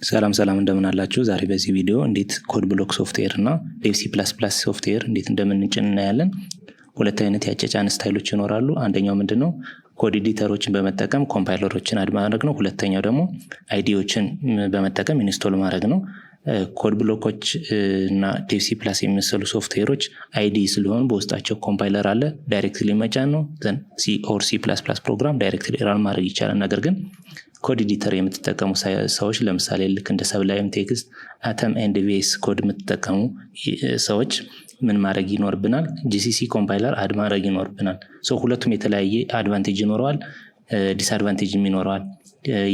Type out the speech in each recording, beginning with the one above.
ሰላም ሰላም፣ እንደምን አላችሁ? ዛሬ በዚህ ቪዲዮ እንዴት Code Block software እና Dev C++ software እንዴት እንደምንጭን እናያለን። ሁለት አይነት የአጫጫን style ኦች ይኖራሉ። አንደኛው ምንድነው? Code editor ኦችን በመጠቀም compiler ኦችን add ማድረግ ነው። ሁለተኛው ደግሞ IDE ዎችን በመጠቀም install ማድረግ ነው። Code Block ኦች እና Dev C+ የሚመሰሉ software ኦች IDE ስለሆኑ በውስጣቸው compiler አለ። Directly መጫን ነው። Then C or C++ program directly run ማድረግ ይቻላል። ነገር ግን code editor የምትጠቀሙ ሰዎች፣ ለምሳሌ ልክ እንደ Sublime Text፣ Atom and VS Code የምትጠቀሙ ሰዎች ምን ማድረግ ይኖርብናል? GCC compiler add ማድረግ ይኖርብናል። ሁለቱም የተለያየ advantage ይኖረዋል፣ disadvantage ም ይኖረዋል።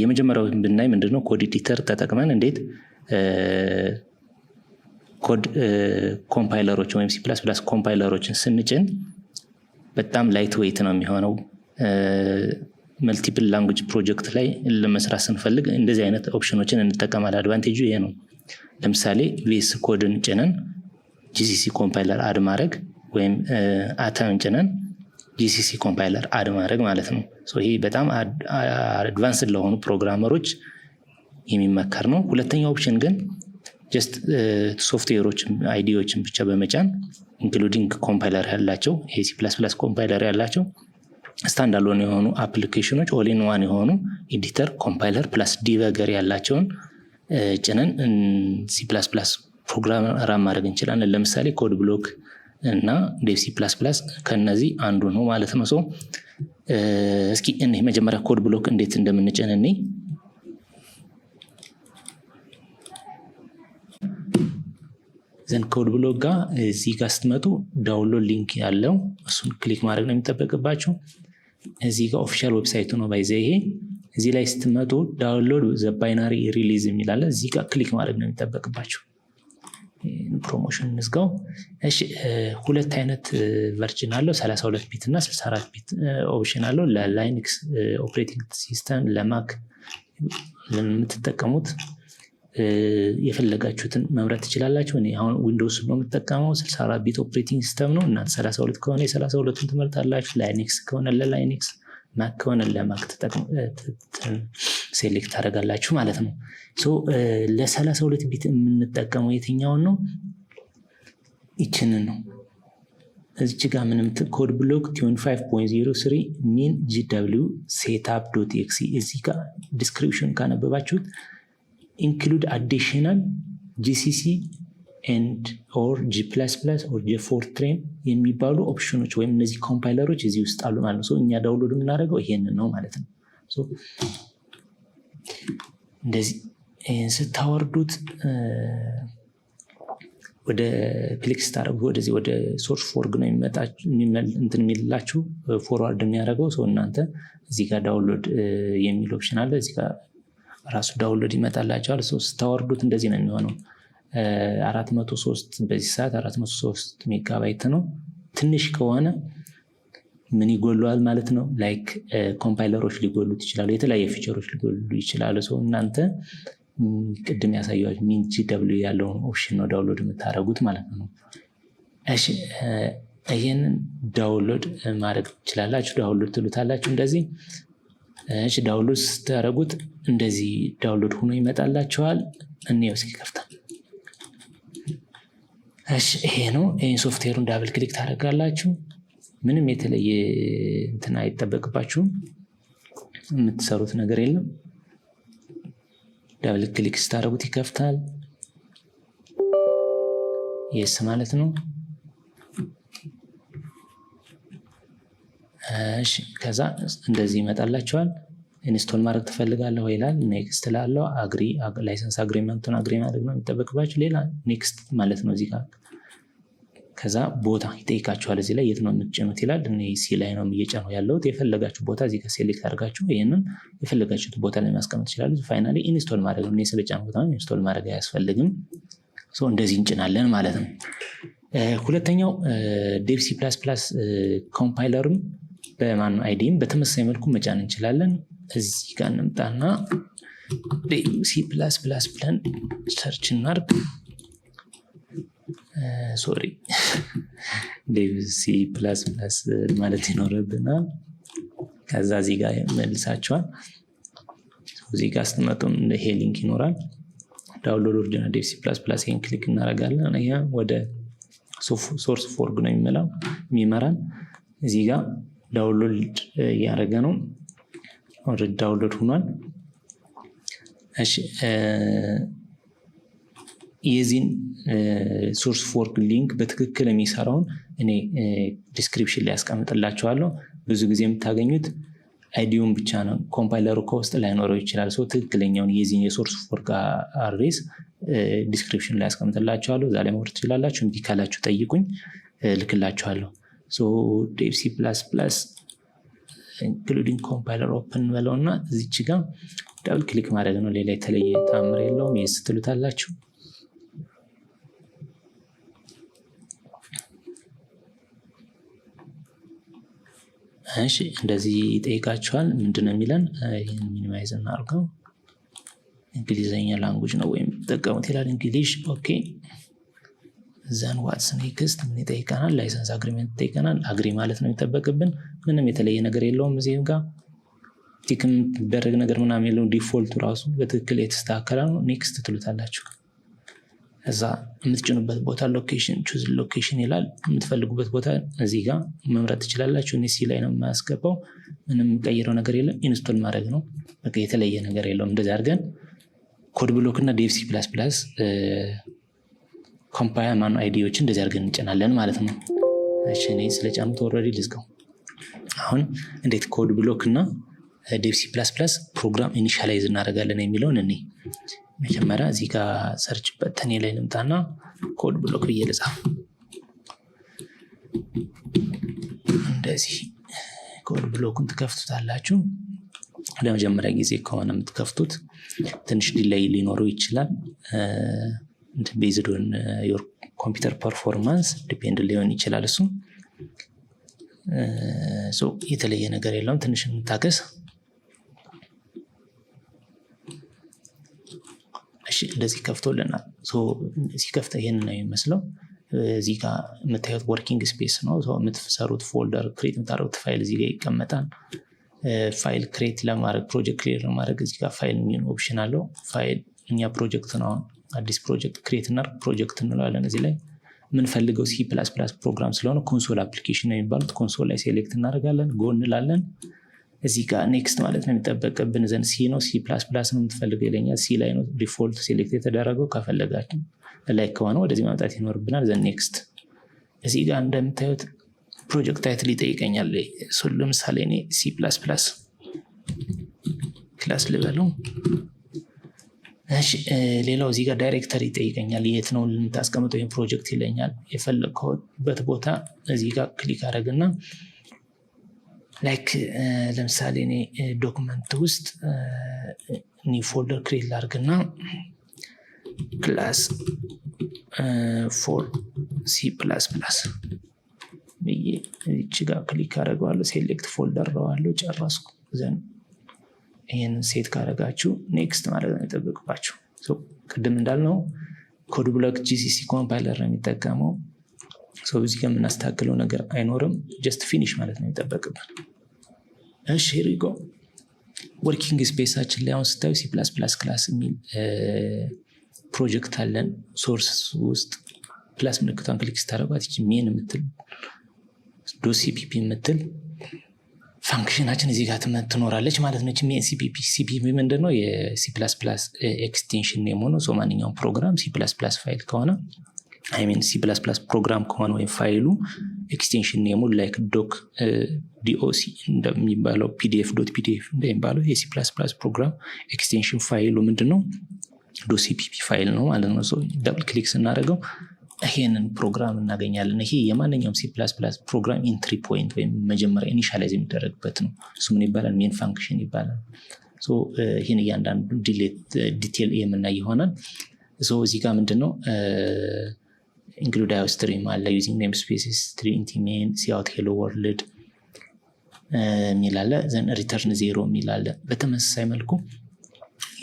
የመጀመሪያው ብናይ ምንድነው? Code editor ተጠቅመን እንዴት code compiler ኦችን ወይም C++ compiler ኦችን ስንጭን በጣም lightweight ነው የሚሆነው። Multiple language project ላይ ለመስራት ስንፈልግ እንደዚህ አይነት option ኦችን እንጠቀማለን። Advantage ኡ ይሄ ነው። ለምሳሌ VS Code ን ጭነን GCC compiler add ማድረግ ወይም አተምን ጭነን GCC compiler add ማድረግ ማለት ነው። ይሄ በጣም advanced ለሆኑ programmer ኦች የሚመከር ነው። ሁለተኛው option ግን just software ኦችን፣ IDE ዎችን ብቻ በመጫን፣ including compiler ያላቸው፣ ይሄ C++ compiler ያላቸው standalone የሆኑ application ኦች፣ all in one የሆኑ editor፣ compiler plus debugger ያላቸውን ጭነን C++ program run ማድረግ እንችላለን። ለምሳሌ Code Block እና Dev C++ ከነዚህ አንዱ ነው ማለት ነው። እስኪ እኔ መጀመሪያ Code Block እንዴት እንደምንጭን እኔ። Then Code Block ጋር እዚህ ጋር ስትመጡ download link ያለው እሱን click ማድረግ ነው የሚጠበቅባችሁ። እዚህ ጋር official website ኡ ነው by the way ይሄ። እዚህ ላይ ስትመጡ download the binary release የሚል አለ። እዚህ ጋር click ማድረግ ነው የሚጠበቅባችሁ። Promotion እንዝጋው። እሺ፣ ሁለት አይነት version አለው፣ 32 bit እና 64 bit option አለው። ለ Linux operating system፣ ለ Mac ለምትጠቀሙት የፈለጋችሁትን መምረጥ ትችላላችሁ። እኔ አሁን Windows ነው የምጠቀመው፣ 64 bit operating system ነው። እናንተ 32 ከሆነ የ32ቱን ትመርጣላችሁ። Linux ከሆነ ለ Linux፣ Mac ከሆነ ለ Mac select ታደርጋላችሁ ማለት ነው። ለ32 bit የምንጠቀመው የትኛውን ነው? ይችንን ነው። እዚች ጋር ምንም Code Block 25.03 MinGW setup.exe። እዚህ ጋር description ካነበባችሁት include additional GCC and or G++ or gfortran የሚባሉ ኦፕሽኖች ወይም እነዚህ compiler ኦች እዚህ ውስጥ አሉ ማለት ነው። እኛ download የምናደርገው ይሄንን ነው ማለት ነው። እንደዚህ ይህን ስታወርዱት፣ ወደ click ስታደርጉ ወደዚህ ወደ SourceForge ነው እንትን የሚልላችሁ፣ forward የሚያደርገው። So እናንተ እዚህ ጋር download የሚል option አለ። እዚህ ጋር ራሱ download ይመጣላችኋል። ስታወርዱት እንደዚህ ነው የሚሆነው። 403፣ በዚህ ሰዓት 403 ሜጋባይት ነው። ትንሽ ከሆነ ምን ይጎለዋል ማለት ነው? Like compiler ኦች ሊጎሉት ይችላሉ። የተለያየ feature ኦች ሊጎሉ ይችላሉ። So እናንተ ቅድም ያሳየኋችሁ MinGW ያለውን option ነው download የምታደርጉት ማለት ነው። እሺ፣ ይህንን download ማድረግ ትችላላችሁ። Download ትሉታላችሁ እንደዚህ። እሺ፣ download ስታደርጉት እንደዚህ download ሆኖ ይመጣላችኋል። እንየው እስኪ ከፍታ። እሺ፣ ይሄ ነው። ይሄን software ኡን double click ታደርጋላችሁ። ምንም የተለየ እንትን አይጠበቅባችሁም። የምትሰሩት ነገር የለም። Double click ስታደርጉት ይከፍታል። Yes ማለት ነው። እሺ፣ ከዛ እንደዚህ ይመጣላችኋል። Install ማድረግ ትፈልጋለህ ወይ ይላል። Next ላለው agree፣ license agreement ኡን agree ማድረግ ነው የሚጠበቅባችሁ። ሌላ next ማለት ነው እዚህ ጋር። ከዛ ቦታ ይጠይቃችኋል። እዚህ ላይ የት ነው የምትጭኑት ይላል። እኔ C ላይ ነው እየጫንኩ ያለሁት። የፈለጋችሁ ቦታ እዚህ ጋር select አድርጋችሁ ይህንን የፈለጋችሁት ቦታ ላይ ማስቀመጥ ትችላላችሁ። Finally install ማድረግ ነው። እኔ ስለጫንኩት ነው፣ install ማድረግ አያስፈልግም። እንደዚህ እንጭናለን ማለት ነው። ሁለተኛው Dev C++ compiler ም በማን IDE ም በተመሳሳይ መልኩ መጫን እንችላለን። እዚህ ጋር እንምጣና Dev C++ ብለን search እናድርግ። Sorry፣ Dev C++ ማለት ይኖርብናል። ከዛ እዚህ ጋር መልሳቸዋል። እዚህ ጋር ስትመጡ ይሄ link ይኖራል። Download original Dev C++፣ ይህን click እናደርጋለን። ይሄ ወደ SourceForge ነው የሚመራን። እዚህ ጋር download እያደረገ ነው። Already download ሆኗል። እሺ፣ የዚህን SourceForge link በትክክል የሚሰራውን እኔ description ላይ ያስቀምጥላችኋለሁ። ብዙ ጊዜ የምታገኙት IDE ውን ብቻ ነው። Compiler ኡ ከውስጥ ላይኖረው ይችላል። So ትክክለኛውን የዚህን የ SourceForge address description ላይ ያስቀምጥላችኋለሁ። እዛ ላይ መውረድ ትችላላችሁ። እምቢ ካላችሁ ጠይቁኝ፣ ልክላችኋለሁ። Dev C++ including compiler open በለው እና እዚች ጋር double click ማድረግ ነው። ሌላ የተለየ ተአምር የለውም። Yes ትሉታላችሁ። እሺ፣ እንደዚህ ይጠይቃችኋል። ምንድን ነው የሚለን? ይህን minimize እናድርገው። እንግሊዘኛ language ነው ወይም ጠቀሙት ይላል። English, okay። Then what's next? ምን ይጠይቀናል? License agreement ይጠይቀናል። Agree ማለት ነው የሚጠበቅብን። ምንም የተለየ ነገር የለውም። እዚህም ጋር tick የሚደረግ ነገር ምናምን የለውም። Default ኡ ራሱ በትክክል የተስተካከለ ነው። Next ትሉታላችሁ። እዛ የምትጭኑበት ቦታ location፣ choose location ይላል። የምትፈልጉበት ቦታ እዚህ ጋር መምረጥ ትችላላችሁ። እኔ C ላይ ነው የማያስገባው። ምንም የሚቀይረው ነገር የለም። Install ማድረግ ነው። በቃ የተለየ ነገር የለውም። እንደዚህ አድርገን Code Block እና Dev C++ compile ማነው IDE ዎችን እንደዚህ አድርገን እንጭናለን ማለት ነው። እሺ፣ እኔ ስለጫኑት already ልዝጋው። አሁን እንዴት Code Block እና Dev C++ program initialize እናደርጋለን የሚለውን እኔ መጀመሪያ እዚህ ጋር search button ኤ ላይ ልምጣና Code Block ብዬ ልጻፍ። እንደዚህ Code Block ኡን ትከፍቱታላችሁ። ለመጀመሪያ ጊዜ ከሆነ የምትከፍቱት ትንሽ delay ሊኖረው ይችላል። Based on your computer performance depend ሊሆን ይችላል። እሱ የተለየ ነገር የለውም። ትንሽ እንታገስ። እሺ፣ እንደዚህ ከፍቶልናል። ሲከፍተ ይሄንን ነው የሚመስለው። እዚህ ጋር የምታዩት working space ነው። የምትሰሩት folder፣ create የምታደርጉት ፋይል እዚህ ጋር ይቀመጣል። File create ለማድረግ፣ project create ለማድረግ እዚህ ጋር ፋይል የሚል option አለው። ፋይል እኛ ፕሮጀክት ነው፣ አሁን አዲስ project create እናድርግ፣ ፕሮጀክት እንለዋለን። እዚህ ላይ የምንፈልገው C++ program ስለሆነ console application ነው የሚባሉት። Console ላይ select እናደርጋለን፣ go እንላለን። እዚህ ጋር next ማለት ነው የሚጠበቅብን። Then C ነው C++ ነው የምትፈልገው ይለኛል። C ላይ ነው default select የተደረገው። ከፈለጋችን ላይ ከሆነ ወደዚህ ማምጣት ይኖርብናል። Then next። እዚህ ጋር እንደምታዩት project title ይጠይቀኛል። ለምሳሌ እኔ C++ class ልበለው። እሺ፣ ሌላው እዚህ ጋር directory ይጠይቀኛል። የት ነው የምታስቀምጠው ይህን ፕሮጀክት ይለኛል። የፈለግኩበት ቦታ እዚህ ጋር click አደረግና like ለምሳሌ እኔ document ውስጥ new folder create ላድርግና class for C++ ብዬ እዚች ጋር click አደርገዋለሁ። Select folder እለዋለሁ። ጨረስኩ። Then ይህንን set ካደረጋችሁ next ማለት ነው የሚጠበቅባችሁ። ቅድም እንዳልነው Code Block GCC compiler ነው የሚጠቀመው። So እዚህ ጋር የምናስተካክለው ነገር አይኖርም። Just finish ማለት ነው የሚጠበቅብን። እሺ፣ here we go። Working space ኣችን ላይ አሁን ስታዩ C++ class የሚል ፕሮጀክት አለን። Source ውስጥ plus ምልክቷን click ስታደርጓት ይቺ main የምትል .cpp የምትል function ኣችን እዚህ ጋር ትኖራለች ማለት ነው። Main cpp፣ cpp ምንድን ነው? የ C++ extension name ሆኖ ማንኛውም program C++ file ከሆነ፣ I mean C++ program ከሆነ ወይም file ኡ extension name ኡ like doc DOC እንደሚባለው፣ PDF .pdf እንደሚባለው የ C++ program extension file ኡ ምንድን ነው? .cpp file ነው ማለት ነው። Double click ስናደርገው ይሄንን ፕሮግራም እናገኛለን። ይሄ የማንኛውም C++ program entry point ወይም መጀመሪያ initialize የሚደረግበት ነው። እሱ ምን ይባላል? Main function ይባላል። ይህን እያንዳንዱ detail የምናይ ይሆናል። እዚህ ጋር ምንድን ነው? Include iostream አለ፣ using namespace std int main፣ cout hello world የሚል አለ፣ then return zero የሚል አለ። በተመሳሳይ መልኩ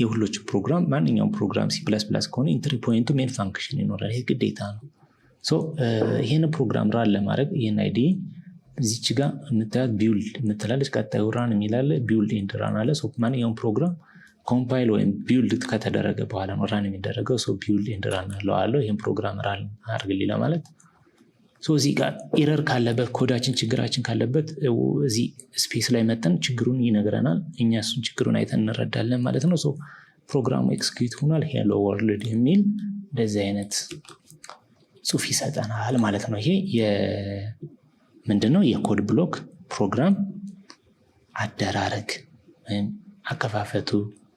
የሁሎቹ ፕሮግራም፣ ማንኛውም program C++ ከሆነ entry point ኡ main function ይኖራል። ይሄ ግዴታ ነው። ይህን program run ለማድረግ ይህን IDE እዚች ጋር የምታያት build የምትላለች፣ ቀጣዩ run የሚላለ፣ build and run አለ። ማንኛውም ፕሮግራም Compile ወይም build ከተደረገ በኋላ ነው run የሚደረገው። So build and run እለዋለሁ ይህን ፕሮግራም run አድርግልኝ ለማለት። So እዚህ ጋር error ካለበት፣ ኮዳችን ችግራችን ካለበት እዚህ space ላይ መጥተን ችግሩን ይነግረናል። እኛ እሱን ችግሩን አይተን እንረዳለን ማለት ነው። So ፕሮግራሙ execute ሆኗል። "Hello world" የሚል እንደዚህ አይነት ጽሁፍ ይሰጠናል ማለት ነው። ይሄ ምንድነው? የ Code Block ፕሮግራም አደራረግ ወይም አከፋፈቱ፣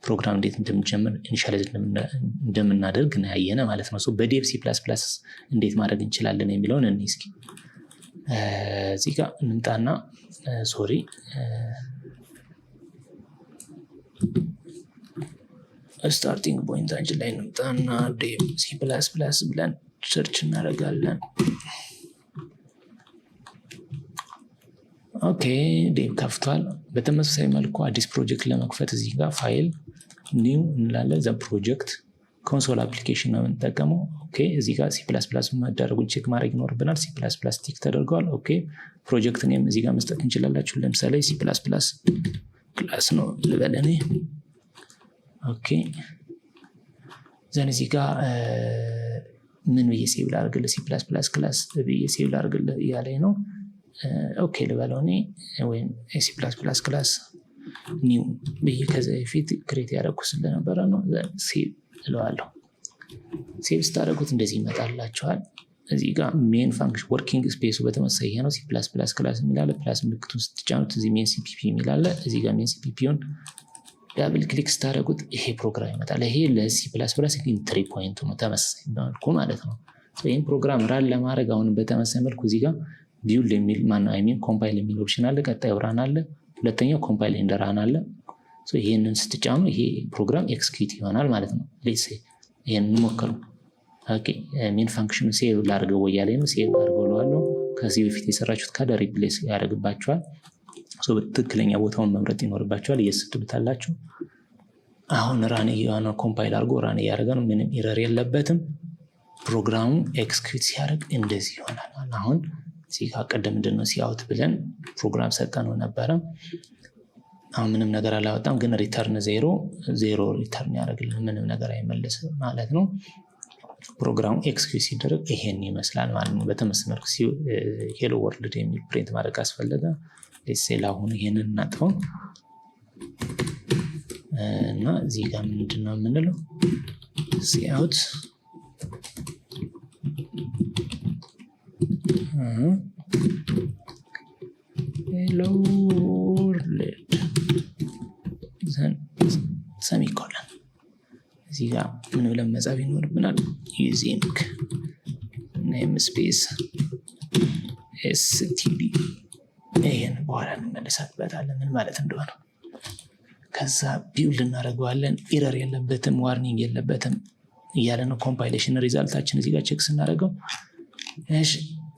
ፕሮግራም እንዴት እንደምንጀምር፣ initialize እንደምናደርግ እናያየነ ማለት ነው። በ Dev C++ እንዴት ማድረግ እንችላለን የሚለውን እኔ እስኪ እዚህ ጋር እንምጣና፣ sorry፣ starting point ኣችን ላይ እንምጣና Dev C++ ብለን search እናደርጋለን። Okay፣ Dev ከፍቷል። በተመሳሳይ መልኩ አዲስ ፕሮጀክት ለመክፈት እዚህ ጋር file፣ new እንላለን። Then project፣ console application ነው የምንጠቀመው። Okay፣ እዚህ ጋር C++ መደረጉን check ማድረግ ይኖርብናል። C++ tick ተደርገዋል። Okay፣ project name እዚህ ጋር መስጠት እንችላላችሁ። ለምሳሌ C++ class ነው ልበል እኔ። Okay፣ then እዚህ ጋር ምን ብዬ save ላድርግልህ? C++ class ብዬ save ላድርግልህ እያለኝ ነው። Okay ልበለው እኔ፣ ወይም C++ class new ብዬ ከዚ በፊት create ያደረኩ ስለነበረ ነው። Save እለዋለሁ። Save ስታደርጉት እንደዚህ ይመጣላችኋል። እዚህ ጋር main function working space ኡ በተመሳሳይ ይሄ ነው። C++ class የሚል አለ። Plus ምልክቱን ስትጫኑት እዚህ main cpp የሚል አለ። እዚህ ጋር main cpp ውን double click ስታደርጉት ይሄ ፕሮግራም ይመጣል። ይሄ ለ C++ entry point ኡ ነው፣ ተመሳሳይ መልኩ ማለት ነው። ይህን ፕሮግራም run ለማድረግ አሁንም በተመሳሳይ መልኩ እዚህ ጋር build የሚል፣ ማነው፣ I mean compile የሚል option አለ። ቀጣዩ run አለ። ሁለተኛው compile and run አለ። ይህንን ስትጫኑ ይሄ ፕሮግራም execute ይሆናል ማለት ነው። Let's ይሄን እንሞክረው። Okay፣ main function ኑ save ላድርገው ወይ ያለኝ ነው። Save አድርገው እለዋለሁ። ከዚህ በፊት የሰራችሁት ካለ replace ያደርግባችኋል። ትክክለኛ ቦታውን መምረጥ ይኖርባችኋል። Yes ትሉታላችሁ። አሁን run እየሆነ፣ compile አድርጎ run እያደረገ ነው። ምንም error የለበትም። ፕሮግራሙ execute ሲያደርግ እንደዚህ ይሆናል። አሁን እዚህ ጋር ቅድም ምንድነው cout ብለን ፕሮግራም ሰጠነው ነበረ። አሁን ምንም ነገር አላወጣም፣ ግን return zero፣ zero return ያደርግልን፣ ምንም ነገር አይመልስም ማለት ነው። ፕሮግራሙ execute ሲደረግ ይሄን ይመስላል ማለት ነው። በተመሳሳይ መልኩ "Hello world" የሚል print ማድረግ ካስፈለገ፣ let's say አሁን ይሄንን እናጥፈው እና እዚህ ጋር ምንድን ነው የምንለው? Cout "Hello world", semicolon። እዚህ ጋር ምን ብለን መጻፍ ይኖርብናል? Using namespace std። ይህን በኋላ እንመለሳበታለን ምን ማለት እንደሆነ። ከዛ build እናደርገዋለን። Error የለበትም፣ warning የለበትም እያለ ነው። Compilation result ኣችን እዚህ ጋር check ስናደርገው፣ እሺ፣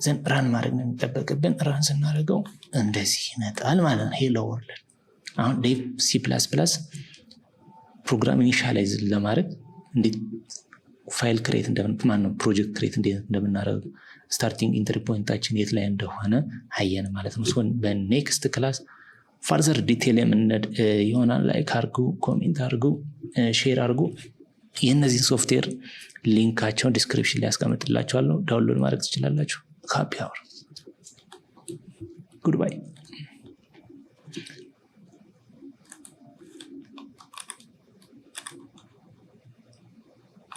then run ማድረግ ነው የሚጠበቅብን። Run ስናደርገው እንደዚህ ይመጣል ማለት ነው። "Hello world"። አሁን Dev C++ ፕሮግራም initialize ለማድረግ እንዴት file create እንደምን፣ ማነው፣ ፕሮጀክት create እንዴት እንደምናደርግ፣ starting entry point ኣችን የት ላይ እንደሆነ አየን ማለት ነው። በ next class further detail የምንሄድ ይሆናል። Like አርጉ፣ comment አርጉ፣ share አርጉ። የእነዚህን software link ኣቸውን description ላይ ያስቀምጥላችኋለሁ። Download ማድረግ ትችላላችሁ። Happy hour። Goodbye።